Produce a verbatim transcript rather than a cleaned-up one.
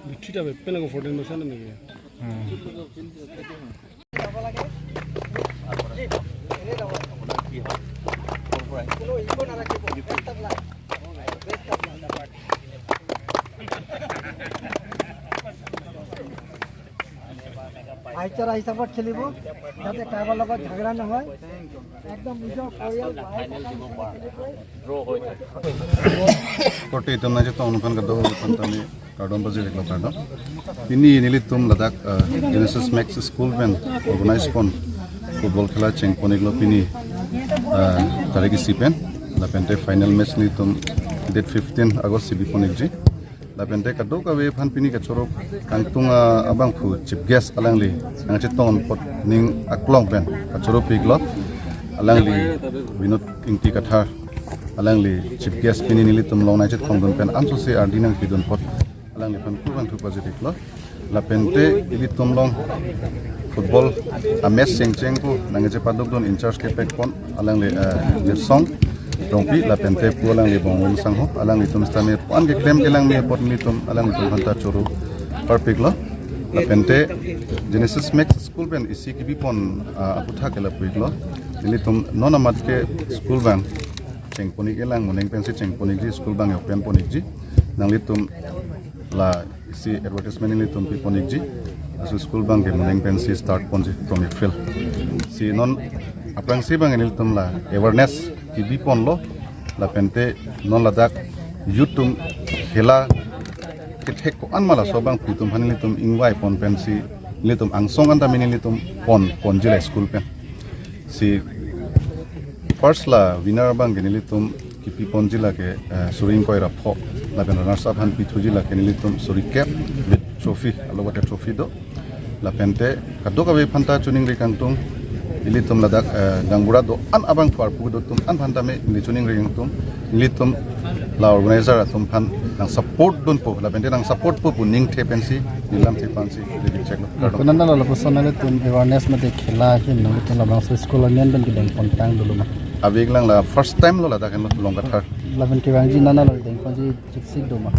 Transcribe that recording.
Bithi ta be pela ko fourteen percent na ke. ভাইচাৰা হিচাপত খেলিব, যাতে কাৰোবাৰ লগত ঝগৰা নহয়। একদম নিজৰ পৰিয়াল, ভাই, ককাই হিচাপত খেলিব। Korte itum nangchetong anphan kadokave aphan tame kardom pajir-iklo, kardom. Pini nelitum ladak, eh, Genesis Max School pen organize pon football khela chengpon-iklo pini, eh, tarik isi pen. Lapente final match nelitum date fifteen August si bipon-ikji. Lapente kadokave aphan pini kachoro kangtung, ah, abangphu chief guest alangli nangchetong apot ning aklong pen kachoro pi-iklo. Alangli Vinod Ingti Kathar, alangli chief guest pini nelitum along nangchetongdun pen ansose ardi nangpidun apot alangliphan kurvangthu pajir-iklo. Lapente ilitum along football a-match chengcheng pu nangchepadukdun in-charge kepek pon alangli, eh, Netsong Rongpi, lapente pu alangli Bongbong Sangho, alanglitum sitame pu-an keklem kelangme apot nelitum alanglitum aphanta choro parpiklo. Lapente Genesis Max School pen isi kebipon, ah, aputhak ke lapu-iklo. Nelitum non amat ke school abang chengpon-ik-elang, moning pensi chengpon-ikji, school abang open pon-ikji. Nanglitum la isi advertisement nelitum pipon-ikji. Laso school abang ke moning pensi start ponji from April. Si non aphrangsi abang nelitum la awareness kebiponlo. Lapente non ladak youth atum khela kethek ko-an ma laso abangphu atum aphan nelitum ingvai pon pensi nelitum angsong an tame nelitum pon ponji la school pen. Si first la winner abang ke nelitum kepiponji lake, eh, suri ingkoi ra pho, lapen runners up aphan pithuji lake nelitum suri kep with trophy, alo bate trophy do. Lapente kadokave aphanta choningri kangtung, ilitum ladak, eh, gaonbura do-an abangphu arpu do atum an aphan tame neli choningri kangtung, ilitum la organizer atum aphan nangsupport dunpo, lapente nangsupport po pu ningthe pensi, neli lamthe pensi, neli cheklo. Kardom. Konat lo lapuson nanglitum awareness mate khela ahin nanglitum labangso school along pen kedeng pontang dolo ma? Ave-iklang, la first time lo ladak henlo, Long Kathar. Lapen kevangji nanalo dengponji chiksik do ma?